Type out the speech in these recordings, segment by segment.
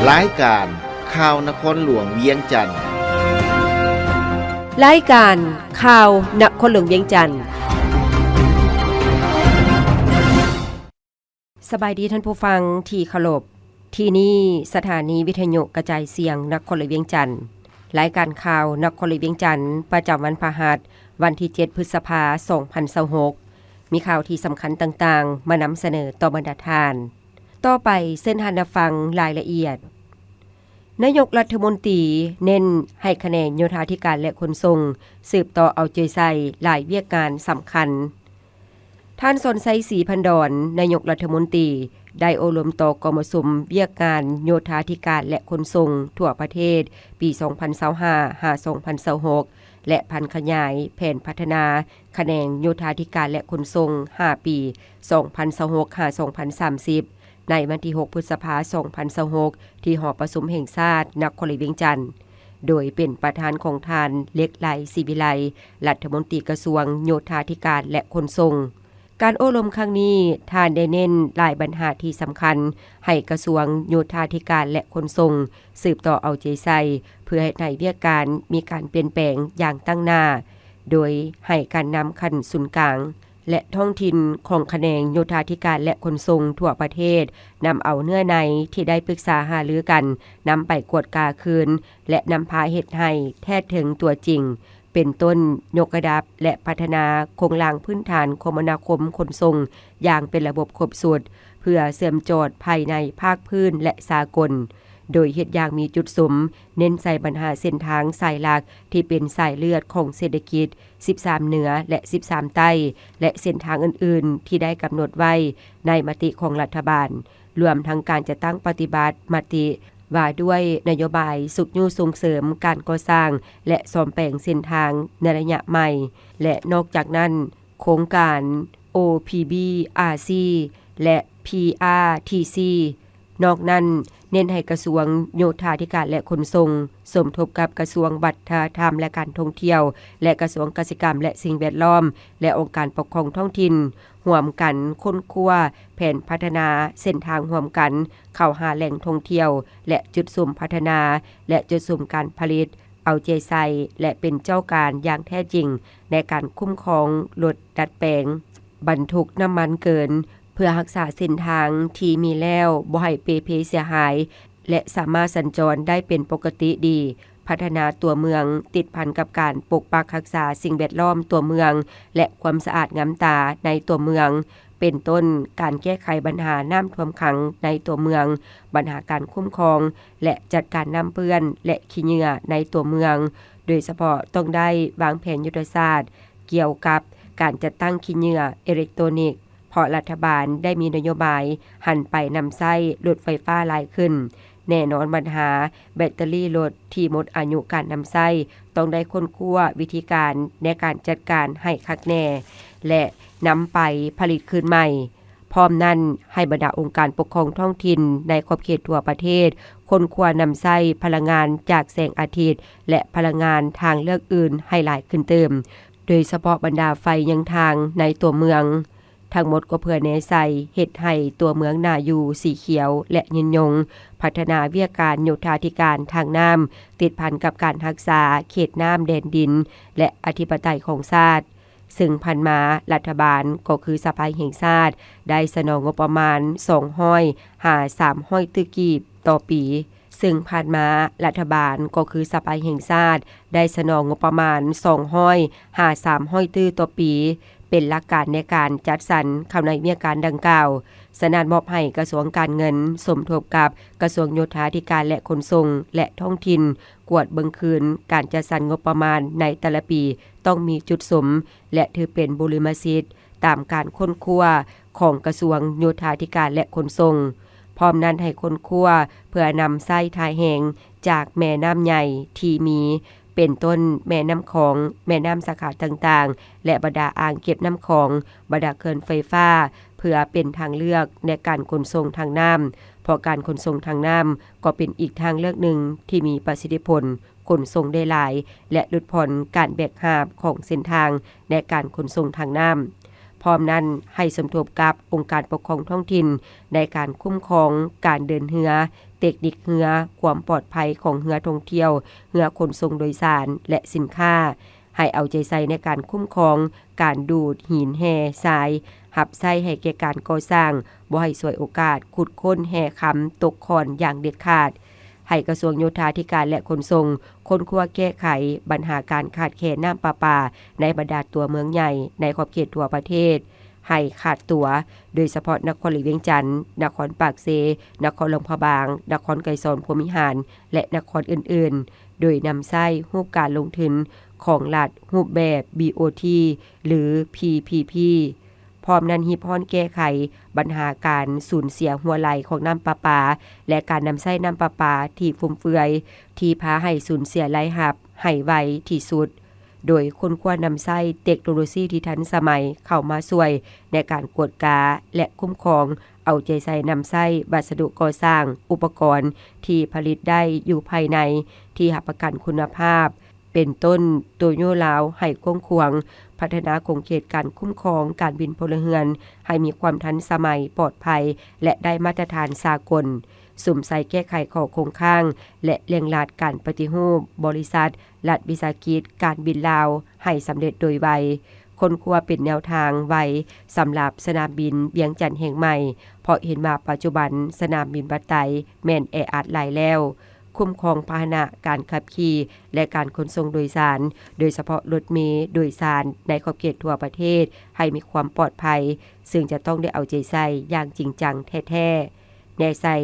ລາຍການຂ່າວນະຄອນຫຼວງວຽງຈັນ. ລາຍການຂ່າວນະຄອນຫຼວງວຽງຈັນ. ສະບາຍດີທ່ານຜູ້ຟັງທີ່ເຄົາລົບ. ທີ່ນີ້ສະຖານີວິທະຍຸກະຈາຍສຽງນະຄອນຫຼວງວຽງຈັນ. ລາຍການຂ່າວນະຄອນຫຼວງວຽງຈັນ ປະຈຳວັນພະຫັດ ວັນທີເຈັດ ພຶດສະພາ ສອງພັນຊາວຫົກ ມີຂ່າວທີ່ສຳຄັນຕ່າງໆ ມານຳສະເໜີຕໍ່ບັນດາທ່ານ. ຕໍ່ໄປເຊີນທ່ານຮັບຟັງລາຍລະອຽດ. ນາຍົກລັດຖະມົນຕີເນັ້ນໃຫ້ຂະແໜງໂຍທາທິການ ແລະ ຂົນສົ່ງ ສືບຕໍ່ເອົາໃຈໃສ່ຫຼາຍວຽກງານສຳຄັນ. ທ່ານ ສອນໄຊ ສີພັນດອນ ນາຍົກລັດຖະມົນຕີ ໄດ້ໂອ້ລົມຕໍ່ກອງປະຊຸມວຽກງານໂຍທາທິການ ແລະ ຂົນສົ່ງທົ່ວປະເທດ ປີສອງພັນຊາວຫ້າ ຫາ ສອງພັນຊາວຫົກ ແລະ ຜັນຂະຫຍາຍແຜນພັດທະນາຂະແໜງໂຍທາທິການ ແລະ ຂົນສົ່ງ ຫ້າປີ ສອງພັນຊາວຫົກ ຫາ ສອງພັນສາມສິບ ໃນວັນທີຫົກ ພຶດສະພາ ສອງພັນຊາວຫົກ ທີ່ຫໍປະຊຸມແຫ່ງຊາດນະຄອນຫຼວງວຽງຈັນ ໂດຍເປັນປະທານຂອງທ່ານ ເລັກໄລ ສີວິໄລ ລັດຖະມົນຕີກະຊວງໂຍທາທິການ ແລະ ຂົນສົ່ງ. ການໂອ້ລົມຄັ້ງນີ້ ທ່ານໄດ້ເນັ້ນຫຼາຍບັນຫາທີ່ສຳຄັນ ໃຫ້ກະຊວງໂຍທາທິການ ແລະ ຂົນສົ່ງ ສືບຕໍ່ເອົາໃຈໃສ່ ເພື່ອເຮັດໃຫ້ວຽກການມີການປ່ຽນແປງຢ່າງຕັ້ງໜ້າ, ໂດຍໃຫ້ການນຳຂັ້ນສູນກາງ ແລະ ທ້ອງຖິ່ນຂອງຂະແໜງໂຍທາທິການ ແລະ ຂົນສົ່ງທົ່ວປະເທດ ນຳເອົາເນື້ອໃນທີ່ໄດ້ປຶກສາຫາລືກັນ ນຳໄປກວດກາຄືນ ແລະ ນຳພາເຮັດໃຫ້ແທດເຖິງຕົວຈິງ, ເປັນຕົ້ນ ຍົກລະດັບ ແລະ ພັດທະນາໂຄງລ່າງພື້ນຖານຄົມມະນາຄົມຂົນສົ່ງຢ່າງເປັນລະບົບຄົບຊຸດ ເພື່ອເຊື່ອມຈອດພາຍໃນພາກພື້ນ ແລະ ສາກົນ, ໂດຍເຮັດຢ່າງມີຈຸດສຸມ, ເນັ້ນໃສ່ບັນຫາເສັ້ນທາງສາຍຫຼັກທີ່ເປັນສາຍເລືອດຂອງເສດຖະກິດ ສິບສາມເໜືອ ແລະ ສິບສາມໃຕ້ ແລະ ເສັ້ນທາງອື່ນໆ ທີ່ໄດ້ກຳນົດໄວ້ໃນມະຕິຂອງລັດຖະບານ, ລວມທັງການຈັດຕັ້ງປະຕິບັດມະຕິ ວ່າດ້ວຍນະໂຍບາຍຊຸກຍູ້ສົ່ງເສີມການກໍ່ສ້າງ ແລະ ສ້ອມແປງເສັ້ນທາງໃນໄລຍະໃໝ່ ແລະ ນອກຈາກນັ້ນ, ໂຄງການ ໂອ ພີ ບີ ອາ ຊີ ແລະ ພີ ອາ ທີ ຊີ. ນອກນັ້ນ, ເນັ້ນໃຫ້ກະຊວງໂຍທາທິການ ແລະ ຂົນສົ່ງ ສົມທົບກັບກະຊວງວັດທະນະທຳ ແລະ ການທ່ອງທ່ຽວ ແລະ ກະຊວງກະສິກຳ ແລະ ສິ່ງແວດລ້ອມ ແລະ ອົງການປົກຄອງທ້ອງຖິ່ນ ຮ່ວມກັນຄົ້ນຄວ້າແຜນພັດທະນາເສັ້ນທາງຮ່ວມກັນ ເຂົ້າຫາແຫຼ່ງທ່ອງທ່ຽວ ແລະ ຈຸດສຸມພັດທະນາ ແລະ ຈຸດສຸມການຜະລິດ, ເອົາໃຈໃສ່ ແລະ ເປັນເຈົ້າການຢ່າງແທ້ຈິງໃນການຄຸ້ມຄອງລົດດັດແປງບັນທຸກນ້ຳມັນເກີນ ເພື່ອຮັກສາເສັ້ນທາງທີ່ມີແລ້ວບໍ່ໃຫ້ເປ່ເພເສຍຫາຍ ແລະ ສາມາດສັນຈອນໄດ້ເປັນປົກກະຕິດີ, ພັດທະນາຕົວເມືອງຕິດພັນກັບການປົກປັກຮັກສາສິ່ງແວດລ້ອມຕົວເມືອງ ແລະ ຄວາມສະອາດງາມຕາໃນຕົວເມືອງ, ເປັນຕົ້ນ ການແກ້ໄຂບັນຫານ້ຳຖ້ວມຂັງໃນຕົວເມືອງ, ບັນຫາການຄຸ້ມຄອງ ແລະ ຈັດການນ້ຳເປື້ອນ ແລະ ຂີ້ເຫຍື້ອໃນຕົວເມືອງ, ໂດຍສະເພາະຕ້ອງໄດ້ວາງແຜນຍຸດທະສາດກ່ຽວກັບການຈັດຕັ້ງຂີ້ເຫຍື້ອເອເລັກໂຕນິກ, ເພາະລັດຖະບານໄດ້ມີນະໂຍບາຍຫັນໄປນຳໃຊ້ລົດໄຟຟ້າຫຼາຍຂຶ້ນ. ແນ່ນອນບັນຫາແບັດເຕີຣີລົດທີ່ໝົດອາຍຸການນຳໃຊ້ ຕ້ອງໄດ້ຄົ້ນຄວ້າວິທີການໃນການຈັດການໃຫ້ຄັກແນ່ ແລະ ນຳໄປຜະລິດຄືນໃໝ່. ພ້ອມນັ້ນ, ໃຫ້ບັນດາອົງການປົກຄອງທ້ອງຖິ່ນໃນຂອບເຂດທົ່ວປະເທດ ຄົ້ນຄວ້ານຳໃຊ້ພະລັງງານຈາກແສງອາທິດ ແລະ ພະລັງງານທາງເລືອກອື່ນໃຫ້ຫຼາຍຂຶ້ນຕື່ມ, ໂດຍສະເພາະບັນດາໄຟຍັງທາງໃນຕົວເມືອງ. ທັງໝົດກໍເພື່ອແນໃສ່ເຮັດໃຫ້ຕົວເມືອງໜ້າຢູ່, ສີຂຽວ ແລະ ຍືນຍົງ, ພັດທະນາວຽກການໂຍທາທິການທາງນ້ຳ ຕິດພັນກັບການຮັກສາເຂດນ້ຳແດນດິນ ແລະ ອະທິປະໄຕຂອງຊາດ. ເຊິ່ງຜ່ານມາລັດຖະບານກໍຄືສະພາແຫ່ງຊາດ ໄດ້ສະໜອງງົບປະມານສອງຮ້ອຍຫາສາມຮ້ອຍຕື້ກີບຕໍ່ປີ. ເຊິ່ງຜ່ານມາລັດຖະບານກໍຄືສະພາແຫ່ງຊາດ ໄດ້ສະໜອງງົບປະມານສອງຮ້ອຍຫາສາມຮ້ອຍຕື້ຕໍ່ປີ ເປັນຫຼັກການໃນການຈັດສັນເຂົ້າໃນວຽກການດັ່ງກ່າວ. ສະນັ້ນ ມອບໃຫ້ກະຊວງການເງິນສົມທົບກັບກະຊວງໂຍທາທິການ ແລະ ຂົນສົ່ງ ແລະ ທ້ອງຖິ່ນ ກວດເບິ່ງຄືນການຈັດສັນງົບປະມານໃນແຕ່ລະປີ ຕ້ອງມີຈຸດສຸມ ແລະ ຖືເປັນບຸລິມະສິດຕາມການຄົ້ນຄວ້າຂອງກະຊວງໂຍທາທິການ ແລະ ຂົນສົ່ງ. ພ້ອມນັ້ນໃຫ້ຄົ້ນຄວ້າເພື່ອນຳໃຊ້ທ່າແຮງຈາກແມ່ນ້ຳໃຫຍ່ທີ່ມີ ເປັນຕົ້ນແມ່ນ້ຳຂອງ, ແມ່ນ້ຳສາຂາຕ່າງໆ ແລະ ບັນດາອ່າງເກັບນ້ຳຂອງ, ບັນດາເຂື່ອນໄຟຟ້າ ເພື່ອເປັນທາງເລືອກໃນການຂົນສົ່ງທາງນ້ຳ, ເພາະການຂົນສົ່ງທາງນ້ຳກໍເປັນອີກທາງເລືອກໜຶ່ງທີ່ມີປະສິດທິຜົນ ຂົນສົ່ງໄດ້ຫຼາຍ ແລະ ຫຼຸດຜ່ອນການແບກຫາບຂອງເສັ້ນທາງໃນການຂົນສົ່ງທາງນ້ຳ. ພ້ອມນັ້ນໃຫ້ສົມທົບກັບອົງການປົກຄອງທ້ອງຖິ່ນໃນການຄຸ້ມຄອງການເດີນເຮືອ ເຕັກນິກເຮືອ, ຄວາມປອດໄພຂອງເຮືອທ່ອງທ່ຽວ, ເຮືອຂົນສົ່ງໂດຍສານ ແລະ ສິນຄ້າ, ໃຫ້ເອົາໃຈໃສ່ໃນການຄຸ້ມຄອງການດູດຫີນແຮ່ຊາຍ, ຮັບໃຊ້ໃຫ້ແກ່ການກໍ່ສ້າງ, ບໍ່ໃຫ້ສວຍໂອກາດຂຸດຄົ້ນແຮ່ຄຳຕົກຂ້ອນຢ່າງເດັດຂາດ. ໃຫ້ກະຊວງໂຍທາທິການ ແລະ ຂົນສົ່ງ ຄົ້ນຄວ້າແກ້ໄຂບັນຫາການຂາດແຄນນ້ຳປະປາໃນບັນດາຕົວເມືອງໃຫຍ່ໃນຂອບເຂດທົ່ວປະເທດ ໃຫ້ຂາດຕົວ, ໂດຍສະເພາະນະຄອນຫຼວງວຽງຈັນ, ນະຄອນປາກເຊ, ນະຄອນຫຼວງພະບາງ, ນະຄອນໄກສອນພົມວິຫານ ແລະ ນະຄອນອື່ນໆ, ໂດຍນຳໃຊ້ຮູບການລົງທຶນຂອງລັດຮູບແບບ ບີ ໂອ ທີ ຫຼື ພີ ພີ ພີ. ພ້ອມນັ້ນ ຮີບຮ້ອນແກ້ໄຂບັນຫາການສູນເສຍຮົ່ວໄຫຼຂອງນ້ຳປະປາ ແລະ ການນຳໃຊ້ນ້ຳປະປາທີ່ຟຸມເຟືອຍ ທີ່ພາໃຫ້ສູນເສຍລາຍຮັບໃຫ້ໄວທີ່ສຸດ, ໂດຍຄົ້ນຄວ້ານຳໃຊ້ເຕັກໂນໂລຊີທີ່ທັນສະໄໝເຂົ້າມາຊ່ວຍໃນການກວດກາ ແລະ ຄຸ້ມຄອງ, ເອົາໃຈໃສ່ນຳໃຊ້ວັດສະດຸກໍ່ສ້າງ, ອຸປະກອນທີ່ຜະລິດໄດ້ຢູ່ພາຍໃນ ທີ່ຮັບປະກັນຄຸນນະພາບ, ເປັນຕົ້ນ ໂຕໂຍລາວໃຫ້ກວ້າງຂວາງ, ພັດທະນາຂົງເຂດການຄຸ້ມຄອງການບິນພົນລະເຮືອນໃຫ້ມີຄວາມທັນສະໄໝ, ປອດໄພ ແລະ ໄດ້ມາດຕະຖານສາກົນ, ສຸມໃສ່ແກ້ໄຂຂໍ້ຄົງຄ້າງ ແລະ ເລັ່ງລັດການປະຕິຮູບບໍລິສັດ, ລັດວິສາຫະກິດການບິນລາວໃຫ້ສຳເລັດໂດຍໄວ, ຄົ້ນຄວ້າເປັນແນວທາງໄວສຳລັບສະໜາມບິນວຽງຈັນແຫ່ງໃໝ່, ເພາະເຫັນວ່າປັດຈຸບັນສະໜາມບິນວັດໄຕແມ່ນແອອັດຫຼາຍແລ້ວ. ຄຸ້ມຄອງພາຫະນະການຂັບຂີ່ ແລະ ການຂົນສົ່ງໂດຍສານ, ໂດຍສະເພາະລົດເມໂດຍສານໃນຂອບເຂດທົ່ວປະເທດ ໃຫ້ມີຄວາມປອດໄພ, ເຊິ່ງຈະຕ້ອງໄດ້ເອົາໃຈໃສ່ຢ່າງຈິງຈັງແທ້ໆ. ແນໃສ່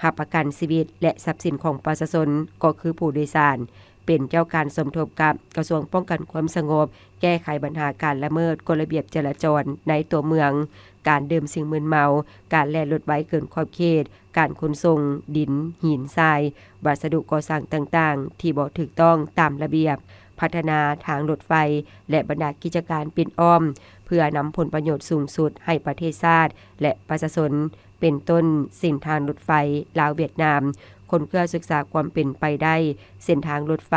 ຮັບປະກັນຊີວິດ ແລະ ຊັບສິນຂອງປະຊາຊົນ ກໍຄືຜູ້ໂດຍສານ, ເປັນເຈົ້າການສົມທົບກັບກະຊວງປ້ອງກັນຄວາມສະຫງົບ, ແກ້ໄຂບັນຫາການລະເມີດກົດລະບຽບຈະລາຈອນໃນຕົວເມືອງ, ການດື່ມສິ່ງມຶນເມົາ, ການແລ່ນລົດໄວເກີນຂອບເຂດ, ການຂົນສົ່ງດິນ, ຫີນ, ຊາຍ, ວັດສະດຸກໍ່ສ້າງຕ່າງໆ ທີ່ບໍ່ຖືກຕ້ອງຕາມລະບຽບ, ພັດທະນາທາງລົດໄຟ ແລະ ບັນດາກິດຈະການປິ່ນອ້ອມ ເພື່ອນຳຜົນປະໂຫຍດສູງສຸດໃຫ້ປະເທດຊາດ ແລະ ປະຊາຊົນ, ເປັນຕົ້ນເສັ້ນທາງລົດໄຟລາວຫວຽດນາມ, ຄົ້ນຄວ້າສຶກສາຄວາມເປັນໄປໄດ້ເສັ້ນທາງລົດໄຟ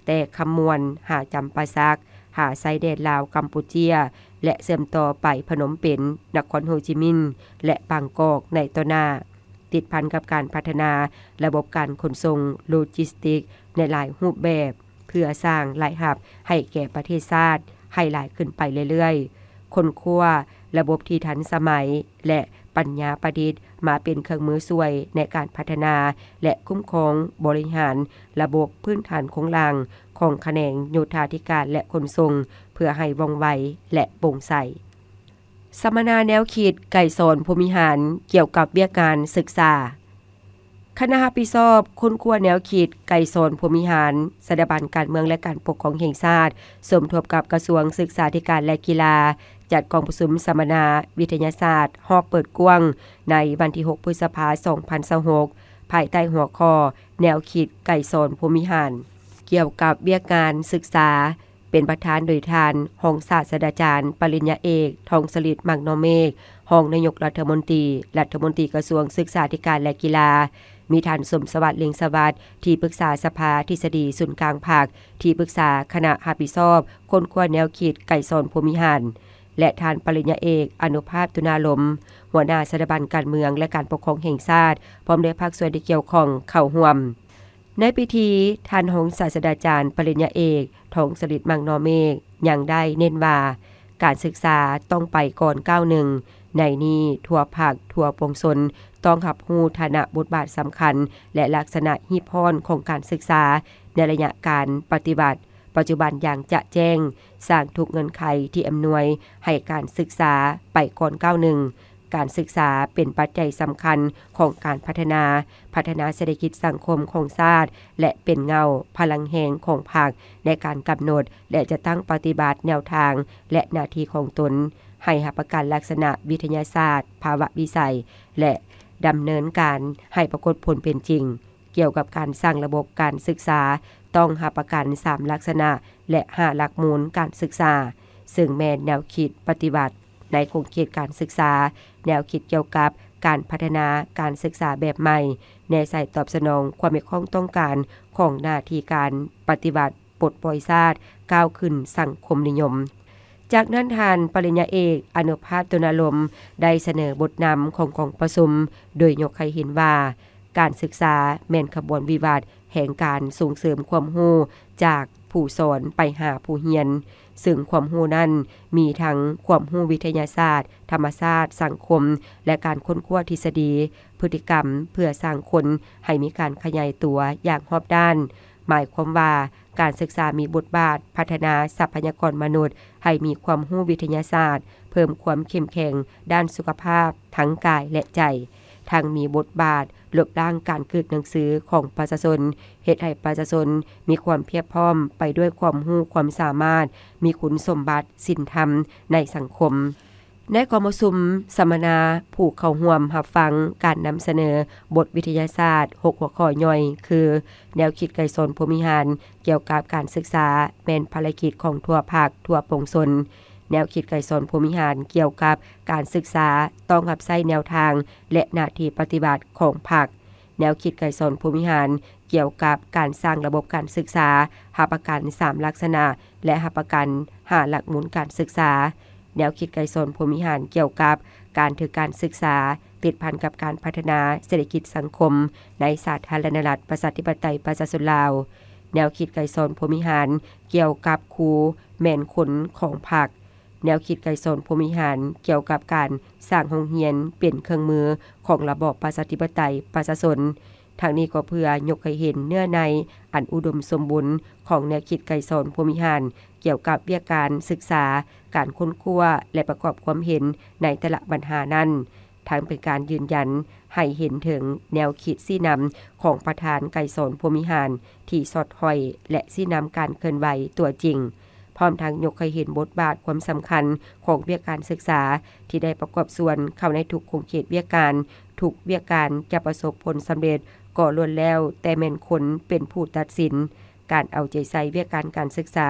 ແຕ່ຄຳມ່ວນຫາຈຳປາສັກ, ຫາຊາຍແດນລາວກຳປູເຈຍ ແລະ ເຊື່ອມຕໍ່ໄປພະນົມເປັນ, ນະຄອນໂຮຈິມິນ ແລະ ບາງກອກໃນຕໍ່ໜ້າ. ຕິດພັນກັບການພັດທະນາລະບົບການຂົນສົ່ງໂລຈິສຕິກໃນຫຼາຍຮູບແບບ ເພື່ອສ້າງລາຍຮັບໃຫ້ແກ່ປະເທດຊາດໃຫ້ຫຼາຍຂຶ້ນໄປເລື້ອຍໆ, ຄົ້ນຄວ້າລະບົບທີ່ທັນສະໄໝ ແລະ ປັນຍາປະດິດມາເປັນເຄື່ອງມືຊ່ວຍໃນການພັດທະນາ ແລະ ຄຸ້ມຄອງບໍລິຫານລະບົບພື້ນຖານໂຄງລ່າງຂອງຂະແໜງໂຍທາທິການ ແລະ ຂົນສົ່ງ ເພື່ອໃຫ້ວ່ອງໄວ ແລະ ໂປ່ງໃສ. ສຳມະນາແນວຄິດໄກສອນພົມວິຫານກ່ຽວກັບວຽກງານສຶກສາ. ຄະນະຮັບຜິດຊອບຄົ້ນຄວ້າແນວຄິດໄກສອນພົມວິຫານ, ສະຖາບັນການເມືອງ ແລະ ການປົກຄອງແຫ່ງຊາດ ສົມທົບກັບກະຊວງສຶກສາທິການ ແລະ ກິລາ ຈັດກອງປະຊຸມສຳມະນາວິທະຍາສາດຮອບເປີດກວ້າງ ໃນວັນທີຫົກ ພຶດສະພາ ສອງພັນຊາວຫົກ ພາຍໃຕ້ຫົວຂໍ້ ແນວຄິດໄກສອນພົມວິຫານ ກ່ຽວກັບວຽກງານສຶກສາ. ເປັນປະທານໂດຍທ່ານຮອງສາດສະດາຈານປະລິນຍາເອກ ທອງສະລິດ ໝາກໜໍ່ເມກ ຮອງນາຍົກລັດຖະມົນຕີ, ລັດຖະມົນຕີກະຊວງສຶກສາທິການ ແລະ ກິລາ, ມີທ່ານ ສົມສະຫວັດ ເລັງສະຫວັດ ທີ່ປຶກສາສະພາທິດສະດີສູນກາງພັກ, ທີ່ປຶກສາຄະນະຮັບຜິດຊອບຄົ້ນຄວ້າແນວຄິດໄກສອນພົມວິຫານ ແລະ ທ່ານປະລິນຍາເອກ ອະນຸພາບ ຕຸນາລົມ ຫົວໜ້າສະຖາບັນການເມືອງ ແລະ ການປົກຄອງແຫ່ງຊາດ ພ້ອມດ້ວຍພາກສ່ວນທີ່ກ່ຽວຂ້ອງເຂົ້າຮ່ວມ. ໃນພິທີ, ທ່ານຮອງສາດສະດາຈານປະລິນຍາເອກ ທອງສະລິດ ໝາກໜໍ່ເມກ ຍັງໄດ້ເນັ້ນວ່າ ການສຶກສາຕ້ອງໄປກ່ອນກ້າວໜຶ່ງ. ໃນນີ້, ທົ່ວພັກ, ທົ່ວປວງຊົນ ຕ້ອງຮັບຮູ້ຖານະບົດບາດສຳຄັນ ແລະ ລັກສະນະຮີບຮ້ອນຂອງການສຶກສາໃນໄລຍະການປະຕິບັດປັດຈຸບັນຢ່າງຈະແຈ້ງ, ສ້າງທຸກເງື່ອນໄຂທີ່ອຳນວຍໃຫ້ການສຶກສາໄປກ່ອນກ້າວໜຶ່ງ. ການສຶກສາເປັນປັດໄຈສຳຄັນຂອງການພັດທະນາ, ພັດທະນາເສດຖະກິດສັງຄົມຂອງຊາດ ແລະ ເປັນເງົາພະລັງແຮງຂອງພັກໃນການກຳນົດ ແລະ ຈັດຕັ້ງປະຕິບັດແນວທາງ ແລະ ໜ້າທີ່ຂອງຕົນ ໃຫ້ຮັບປະກັນລັກສະນະວິທະຍາສາດ, ພາວະວິໄສ ແລະ ດຳເນີນການໃຫ້ປາກົດຜົນເປັນຈິງ. ກ່ຽວກັບການສ້າງລະບົບການສຶກສາ ຕ້ອງຮັບປະກັນສາມລັກສະນະ ແລະ ຫ້າຫຼັກມູນການສຶກສາ, ເຊິ່ງແມ່ນແນວຄິດປະຕິວັດໃນຂົງເຂດການສຶກສາ, ແນວຄິດກ່ຽວກັບການພັດທະນາການສຶກສາແບບໃໝ່, ແນໃສ່ຕອບສະໜອງຄວາມຮຽກຮ້ອງຕ້ອງການຂອງໜ້າທີ່ການປະຕິວັດປົດປ່ອຍຊາດ, ກ້າວຂຶ້ນສັງຄົມນິຍົມ. ຈາກນັ້ນ, ທ່ານປະລິນຍາເອກ ອະນຸພາບ ຕຸນາລົມ ໄດ້ສະເໜີບົດນຳຂອງກອງປະຊຸມ ໂດຍຍົກໃຫ້ເຫັນວ່າ ການສຶກສາແມ່ນຂະບວນວິວັດແຫ່ງການສົ່ງເສີມຄວາມຮູ້ຈາກຜູ້ສອນໄປຫາຜູ້ຮຽນ, ເຊິ່ງຄວາມຮູ້ນັ້ນມີທັງຄວາມຮູ້ວິທະຍາສາດ, ທຳມະຊາດ, ສັງຄົມ ແລະ ການຄົ້ນຄວ້າທິດສະດີ, ພຶດຕິກຳ ເພື່ອສ້າງຄົນໃຫ້ມີການຂະຫຍາຍຕົວຢ່າງຮອບດ້ານ. ໝາຍຄວາມວ່າ ການສຶກສາມີບົດບາດພັດທະນາຊັບພະຍາກອນມະນຸດໃຫ້ມີຄວາມຮູ້ວິທະຍາສາດ, ເພີ່ມຄວາມເຂັ້ມແຂງດ້ານສຸຂະພາບທັງກາຍ ແລະ ໃຈ, ທັງມີບົດບາດລົບລ້າງການກືດໜັງສືຂອງປະຊາຊົນ, ເຮັດໃຫ້ປະຊາຊົນມີຄວາມພຽບພ້ອມໄປດ້ວຍຄວາມຮູ້ຄວາມສາມາດ, ມີຄຸນສົມບັດສິນທຳໃນສັງຄົມ. ໃນກອງປະຊຸມສຳມະນາ, ຜູ້ເຂົ້າຮ່ວມຮັບຟັງການນຳສະເໜີບົດວິທະຍາສາດຫົກຫົວຂໍ້ຍ່ອຍ ຄື ແນວຄິດໄກສອນພົມວິຫານກ່ຽວກັບການສຶກສາແມ່ນພາລະກິດຂອງທົ່ວພັກທົ່ວປວງຊົນ, ແນວຄິດໄກສອນພົມວິຫານກ່ຽວກັບການສຶກສາຕ້ອງຮັບໃຊ້ແນວທາງ ແລະ ໜ້າທີ່ປະຕິບັດຂອງພັກ, ແນວຄິດໄກສອນພົມວິຫານກ່ຽວກັບການສ້າງລະບົບການສຶກສາຮັບປະກັນສາມລັກສະນະ ແລະ ຮັບປະກັນຫ້າຫຼັກມູນການສຶກສາ, ແນວຄິດໄກສອນພົມວິຫານກ່ຽວກັບການຖືການສຶກສາຕິດພັນກັບການພັດທະນາເສດຖະກິດສັງຄົມໃນສາທາລະນະລັດປະຊາທິປະໄຕປະຊາຊົນລາວ, ແນວຄິດໄກສອນພົມວິຫານກ່ຽວກັບຄູແມ່ນຄົນຂອງພັກ, ແນວຄິດໄກສອນພົມວິຫານກ່ຽວກັບການສ້າງໂຮງຮຽນເປັນເຄື່ອງມືຂອງລະບອບປະຊາທິປະໄຕປະຊາຊົນ. ທັງນີ້ກໍເພື່ອຍົກໃຫ້ເຫັນເນື້ອໃນອັນອຸດົມສົມບູນຂອງແນວຄິດໄກສອນພົມວິຫານ ກ່ຽວກັບວຽກການສຶກສາ, ການຄົ້ນຄວ້າ ແລະ ປະກອບຄວາມເຫັນໃນແຕ່ລະບັນຫານັ້ນ, ທັງເປັນການຢືນຢັນໃຫ້ເຫັນເຖິງແນວຄິດຊີ້ນຳຂອງປະທານໄກສອນພົມວິຫານທີ່ສອດຫ້ອຍ ແລະ ຊີ້ນຳການເຄື່ອນໄຫວຕົວຈິງ, ພ້ອມທັງຍົກໃຫ້ເຫັນບົດບາດຄວາມສຳຄັນຂອງວຽກການສຶກສາທີ່ໄດ້ປະກອບສ່ວນເຂົ້າໃນທຸກຂົງເຂດວຽກການ. ທຸກວຽກການຈະປະສົບຜົນສຳເລັດກໍລ້ວນແລ້ວແຕ່ແມ່ນຄົນເປັນຜູ້ຕັດສິນ. ການເອົາໃຈໃສ່ວຽກການການສຶກສາ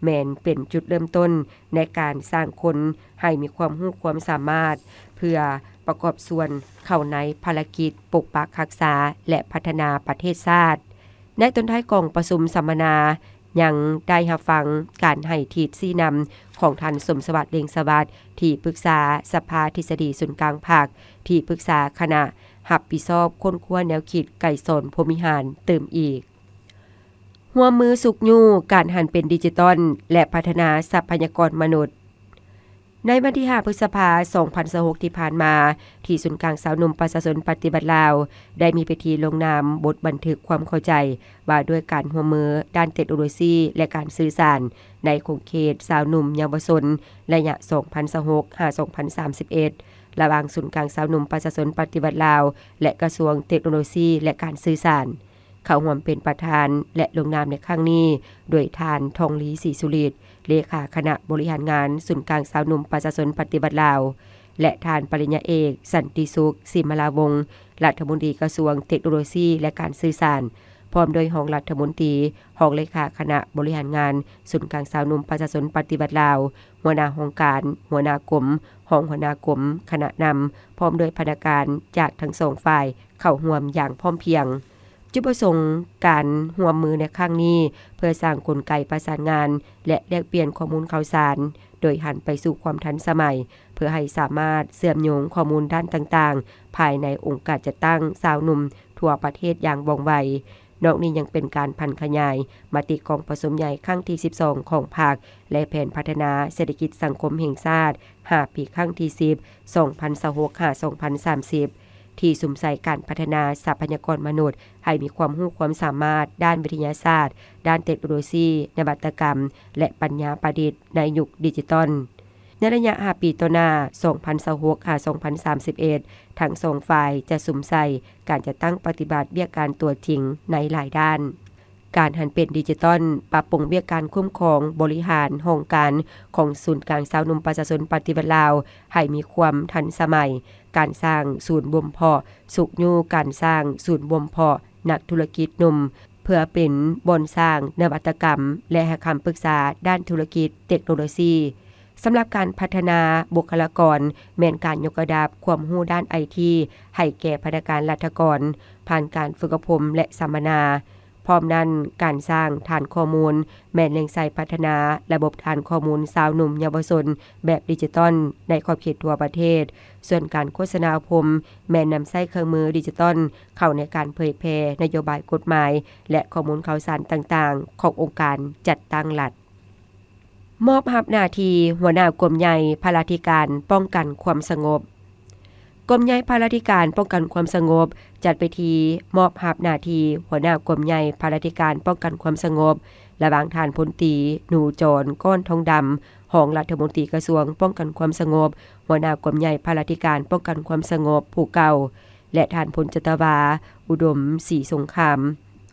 ແມ່ນເປັນຈຸດເລີ່ມຕົ້ນໃນການສ້າງຄົນໃຫ້ມີຄວາມຮູ້ຄວາມສາມາດ ເພື່ອປະກອບສ່ວນເຂົ້າໃນພາລະກິດປົກປັກຮັກສາ ແລະ ພັດທະນາປະເທດຊາດ. ໃນຕອນທ້າຍກອງປະຊຸມສຳມະນາ ຍັງໄດ້ຮັບຟັງການໃຫ້ທິດຊີ້ນຳຂອງທ່ານ ສົມສະຫວັດ ເລັ່ງສະຫວັດ ທີ່ປຶກສາສະພາທິດສະດີສູນກາງພັກ, ທີ່ປຶກສາຄະນະຮັບຜິດຊອບຄົ້ນຄວ້າແນວຄິດໄກສອນພົມວິຫານຕື່ມອີກ. ຮ່ວມມືຊຸກຍູ້ການຫັນເປັນດິຈິຕອນ ແລະ ພັດທະນາຊັບພະຍາກອນມະນຸດ. ໃນວັນທີຫ້າ ພຶດສະພາ ສອງພັນຊາວຫົກ ທີ່ຜ່ານມາ, ທີ່ສູນກາງຊາວໜຸ່ມປະຊາຊົນປະຕິວັດລາວ ໄດ້ມີພິທີລົງນາມບົດບັນທຶກຄວາມເຂົ້າໃຈວ່າດ້ວຍການຮ່ວມມືດ້ານເຕັກໂນໂລຊີ ແລະ ການສື່ສານ ໃນຂົງເຂດຊາວໜຸ່ມເຍົາວະຊົນ ໄລຍະ ສອງພັນຊາວຫົກ ຫາ ສອງພັນສາມສິບເອັດ ລະຫວ່າງສູນກາງຊາວໜຸ່ມປະຊາຊົນປະຕິວັດລາວ ແລະ ກະຊວງເຕັກໂນໂລຊີ ແລະ ການສື່ສານ. ເຂົ້າຮ່ວມເປັນປະທານ ແລະ ລົງນາມໃນຄັ້ງນີ້ ໂດຍທ່ານ ທອງລີ ສີສຸລິດ ເລຂາຄະນະບໍລິຫານງານສູນກາງຊາວໜຸ່ມປະຊາຊົນປະຕິວັດລາວ ແລະ ທ່ານປະລິນຍາເອກ ສັນຕິສຸກ ສີມາລາວົງ ລັດຖະມົນຕີກະຊວງເຕັກໂນໂລຊີ ແລະ ການສື່ສານ, ພ້ອມດ້ວຍຮອງລັດຖະມົນຕີ, ຮອງເລຂາຄະນະບໍລິຫານງານສູນກາງຊາວໜຸ່ມປະຊາຊົນປະຕິວັດລາວ, ຫົວໜ້າຫ້ອງການ, ຫົວໜ້າກົມ, ຮອງຫົວໜ້າກົມ, ຄະນະນຳ, ພ້ອມດ້ວຍພະນັກງານຈາກທັງສອງຝ່າຍເຂົ້າຮ່ວມຢ່າງພ້ອມພຽງ. ຈຸດປະສົງການຮ່ວມມືໃນຄັ້ງນີ້ ເພື່ອສ້າງກົນໄກປະສານງານ ແລະ ແລກປ່ຽນຂໍ້ມູນຂ່າວສານ ໂດຍຫັນໄປສູ່ຄວາມທັນສະໄໝ ເພື່ອໃຫ້ສາມາດເຊື່ອມໂຍງຂໍ້ມູນດ້ານຕ່າງໆ ພາຍໃນອົງການຈັດຕັ້ງຊາວໜຸ່ມທົ່ວປະເທດຢ່າງວ່ອງໄວ. ນອກນີ້ຍັງເປັນການຜັນຂະຫຍາຍມະຕິກອງປະຊຸມໃຫຍ່ຄັ້ງທີສິບສອງຂອງພັກ ແລະ ແຜນພັດທະນາເສດຖະກິດສັງຄົມແຫ່ງຊາດ ຫ້າປີ ຄັ້ງທີສິບ ສອງພັນຊາວຫົກ ຫາ ສອງພັນສາມສິບ ທີ່ສຸມໃສ່ການພັດທະນາຊັບພະຍາກອນມະນຸດ ໃຫ້ມີຄວາມຮູ້ຄວາມສາມາດດ້ານວິທະຍາສາດ, ດ້ານເຕັກໂນໂລຊີ, ນະວັດຕະກຳ ແລະ ປັນຍາປະດິດໃນຍຸກດິຈິຕອນ. ໃນໄລຍະຫ້າປີຕໍ່ໜ້າ ສອງພັນຊາວຫົກ ຫາ ສອງພັນສາມສິບເອັດ ທັງສອງຝ່າຍຈະສຸມໃສ່ການຈັດຕັ້ງປະຕິບັດວຽກການຕົວຈິງໃນຫຼາຍດ້ານ. ການຫັນເປັນດິຈິຕອນ, ປັບປຸງວຽກການຄຸ້ມຄອງບໍລິຫານຫ້ອງການຂອງສູນກາງຊາວໜຸ່ມປະຊາຊົນປະຕິວັດລາວໃຫ້ມີຄວາມທັນສະໄໝ, ການສ້າງສູນບົ່ມເພາະ, ຊຸກຍູ້ການສ້າງສູນບົ່ມເພາະນັກທຸລະກິດໜຸ່ມ ເພື່ອເປັນບ່ອນສ້າງນະວັດຕະກຳ ແລະ ໃຫ້ຄຳປຶກສາດ້ານທຸລະກິດເຕັກໂນໂລຊີ. ສຳລັບການພັດທະນາບຸກຄະລາກອນ ແມ່ນການຍົກລະດັບຄວາມຮູ້ດ້ານໄອທີໃຫ້ແກ່ພະນັກງານລັດຖະກອນ ຜ່ານການຝຶກອົບຮົມ ແລະ ສຳມະນາ. ພ້ອມນັ້ນ, ການສ້າງຖານຂໍ້ມູນແມ່ນເລັ່ງໃສ່ພັດທະນາລະບົບຖານຂໍ້ມູນຊາວໜຸ່ມເຍົາວະຊົນແບບດິຈິຕອນໃນຂອບເຂດທົ່ວປະເທດ. ສ່ວນການໂຄສະນາອົບຮົມແມ່ນນຳໃຊ້ເຄື່ອງມືດິຈິຕອນເຂົ້າໃນການເຜີຍແຜ່ນະໂຍບາຍ, ກົດໝາຍ ແລະ ຂໍ້ມູນຂ່າວສານຕ່າງໆຂອງອົງການຈັດຕັ້ງລັດ. ມອບຮັບໜ້າທີ່ຫົວໜ້າກົມໃຫຍ່ພະລາທິການປ້ອງກັນຄວາມສະຫງົບ. ກົມໃຫຍ່ພະລາທິການປ້ອງກັນຄວາມສະຫງົບ ຈັດພິທີມອບຮັບໜ້າທີ່ຫົວໜ້າກົມໃຫຍ່ພະລາທິການປ້ອງກັນຄວາມສະຫງົບ ລະຫວ່າງທ່ານພົນຕີ ໜູຈອນ ກ້ອນທອງດຳ ຮອງລັດຖະມົນຕີກະຊວງປ້ອງກັນຄວາມສະຫງົບ, ຫົວໜ້າກົມໃຫຍ່ພະລາທິການປ້ອງກັນຄວາມສະຫງົບຜູ້ເກົ່າ ແລະ ທ່ານພົນຈັດຕະວາ ອຸດົມ ສີສົງຄາມ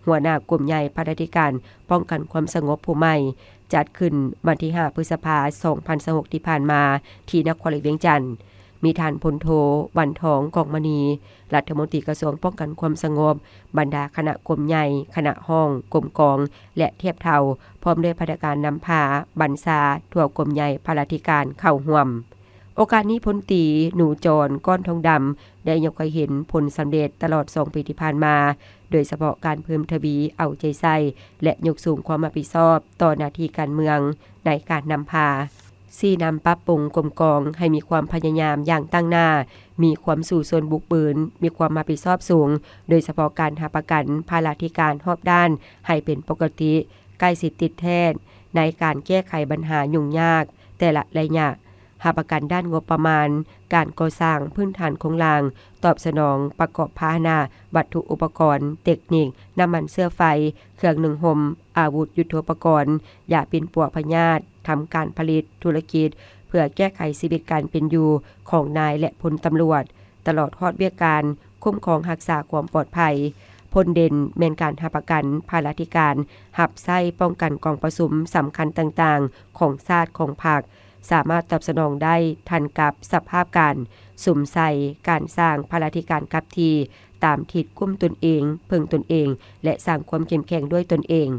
ຫົວໜ້າກົມໃຫຍ່ພະລາທິການປ້ອງກັນຄວາມສະຫງົບຜູ້ໃໝ່, ຈັດຂຶ້ນວັນທີຫ້າ ພຶດສະພາ ສອງພັນຊາວຫົກ ທີ່ຜ່ານມາ ທີ່ນະຄອນຫຼວງວຽງຈັນ. ມີທ່ານພົນໂທ ວັນທອງ ກອງມະນີ ລັດຖະມົນຕີກະຊວງປ້ອງກັນຄວາມສະຫງົບ, ບັນດາຄະນະກົມໃຫຍ່, ຄະນະຫ້ອງ, ກົມກອງ ແລະ ທຽບເທົ່າ, ພ້ອມດ້ວຍພະນັກງານນຳພາບັນຊາທົ່ວກົມໃຫຍ່ພະລາທິການເຂົ້າຮ່ວມ. ໂອກາດນີ້ ພົນຕີ ໜູຈອນ ກ້ອນທອງດຳ ໄດ້ຍົກໃຫ້ເຫັນຜົນສຳເລັດຕະຫຼອດສອງປີທີ່ຜ່ານມາ, ໂດຍສະເພາະການເພີ່ມທະວີເອົາໃຈໃສ່ ແລະ ຍົກສູງຄວາມຮັບຜິດຊອບຕໍ່ໜ້າທີ່ການເມືອງໃນການນຳພາ, ຊີ້ນຳປັບປຸງກົມກອງໃຫ້ມີຄວາມພະຍາຍາມຢ່າງຕັ້ງໜ້າ, ມີຄວາມສູ້ຊົນບຸກບືນ, ມີຄວາມຮັບຜິດຊອບສູງ, ໂດຍສະເພາະການຮັບປະກັນພະລາທິການຮອບດ້ານໃຫ້ເປັນປົກກະຕິ, ໃກ້ຊິດຕິດແທດໃນການແກ້ໄຂບັນຫາຫຍຸ້ງຍາກແຕ່ລະໄລຍະ, ຮັບປະກັນດ້ານງົບປະມານ, ການກໍ່ສ້າງພື້ນຖານໂຄງລ່າງ, ຕອບສະໜອງປະກອບພາຫະນະ, ວັດຖຸອຸປະກອນ, ເຕັກນິກ, ນ້ຳມັນເຊື້ອໄຟ, ເຄື່ອງນຸ່ງຫົ່ມ, ອາວຸດຍຸດໂທປະກອນ, ຢາປິ່ນປົວພະຍາດ, ທຳການຜະລິດ, ທຸລະກິດ, ເພື່ອແກ້ໄຂຊີວິດການເປັນຢູ່ຂອງນາຍ ແລະ ພົນຕຳຫຼວດ, ຕະຫຼອດຮອດວຽກການຄຸ້ມຄອງຮັກສາຄວາມປອດໄພ. ຜົນເດັ່ນແມ່ນການຮັບປະກັນພາລາທິການຮັບໃຊ້ປ້ອງກັນກອງປະຊຸມສຳຄັນຕ່າງໆຂອງຊາດ, ຂອງພັກ, ສາມາດຕອບສະໜອງໄດ້ທັນກັບສະພາບການ, ສຸມໃສ່ການສ້າງພາລາທິການກັບທີ່, ຕາມທິດກຸ້ມຕົນເອງ, ເພິ່ງຕົນເອງ ແລະ ສ້າງຄວາມເຂັ້ມແຂງດ້ວຍຕົນເອງ.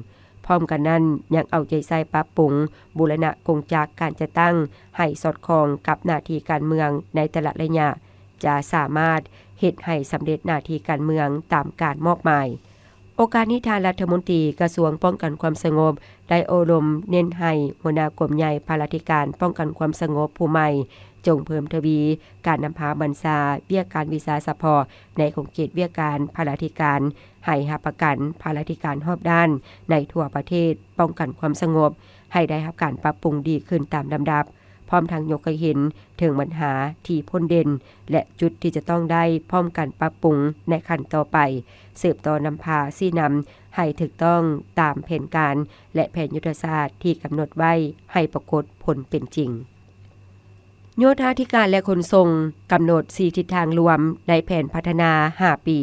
ພ້ອມກັນນັ້ນ, ຍັງເອົາໃຈໃສ່ປັບປຸງບູລະນະກົງຈັກການຈັດຕັ້ງໃຫ້ສອດຄ່ອງກັບໜ້າທີ່ການເມືອງໃນແຕ່ລະໄລຍະ, ຈະສາມາດເຮັດໃຫ້ສຳເລັດໜ້າທີ່ການເມືອງຕາມການມອບໝາຍ. ໂອກາດນີ້, ທ່ານລັດຖະມົນຕີກະຊວງປ້ອງກັນຄວາມສະຫງົບ ໄດ້ໂອ້ລົມເນັ້ນໃຫ້ຫົວໜ້າກົມໃຫຍ່ພາລາທິການປ້ອງກັນຄວາມສະຫງົບຜູ້ໃໝ່ ຈົ່ງເພີ່ມທະວີການນຳພາບັນຊາວຽກການວິຊາສະເພາະໃນຂົງເຂດວຽກການພາລາທິການ, ໃຫ້ຮັບປະກັນພາລາທິການຮອບດ້ານໃນທົ່ວປະເທດປ້ອງກັນຄວາມສະຫງົບ ໃຫ້ໄດ້ຮັບການປັບປຸງດີຂຶ້ນຕາມລຳດັບ, ພ້ອມທັງຍົກໃຫ້ເຫັນເຖິງບັນຫາທີ່ພົ້ນເດັ່ນ ແລະ ຈຸດທີ່ຈະຕ້ອງໄດ້ພ້ອມກັນປັບປຸງໃນຂັ້ນຕໍ່ໄປ, ສືບຕໍ່ນຳພາຊີ້ນຳໃຫ້ຖືກຕ້ອງຕາມແຜນການ ແລະ ແຜນຍຸດທະສາດທີ່ກຳນົດໄວ້ໃຫ້ປາກົດຜົນເປັນຈິງ. ໂຍທາທິການ ແລະ ຂົນສົ່ງ ກຳນົດສີ່ທິດທາງລວມໃນແຜນພັດທະນາຫ້າປີ.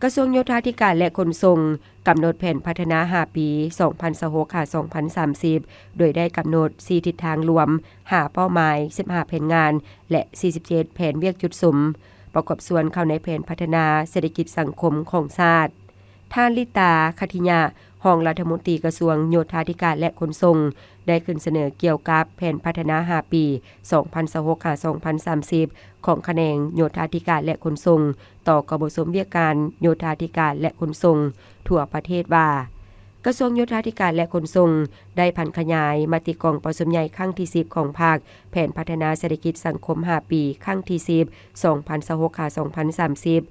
ກະຊວງໂຍທາທິການ ແລະ ຂົນສົ່ງ ກຳນົດແຜນພັດທະນາຫ້າປີ ສອງພັນຊາວຫົກ ຫາ ສອງພັນສາມສິບ ໂດຍໄດ້ກຳນົດສີ່ທິດທາງລວມ, ຫ້າເປົ້າໝາຍ, ສິບຫ້າແຜນງານ ແລະ ສີ່ສິບເຈັດແຜນວຽກຈຸດສຸມ ປະກອບສ່ວນເຂົ້າໃນແຜນພັດທະນາເສດຖະກິດສັງຄົມຂອງຊາດ. ທ່ານ ລິຕາ ຂັດທິຍະ ຮອງລັດຖະມົນຕີກະຊວງໂຍທາທິການ ແລະ ຂົນສົ່ງ ໄດ້ຂຶ້ນສະເໜີກ່ຽວກັບແຜນພັດທະນາຫ້າປີ ສອງພັນຊາວຫົກ ຫາ ສອງພັນສາມສິບ ຂອງຂະແໜງໂຍທາທິການ ແລະ ຂົນສົ່ງ ຕໍ່ກອງປະຊຸມວຽກການໂຍທາທິການ ແລະ ຂົນສົ່ງທົ່ວປະເທດວ່າ, ກະຊວງໂຍທາທິການ ແລະ ຂົນສົ່ງ ໄດ້ຜັນຂະຫຍາຍມະຕິກອງປະຊຸມໃຫຍ່ຄັ້ງທີສິບຂອງພັກ, ແຜນພັດທະນາເສດຖະກິດສັງຄົມຫ້າປີ ຄັ້ງທີສິບ ສອງພັນຊາວຫົກ ຫາ ສອງພັນສາມສິບ,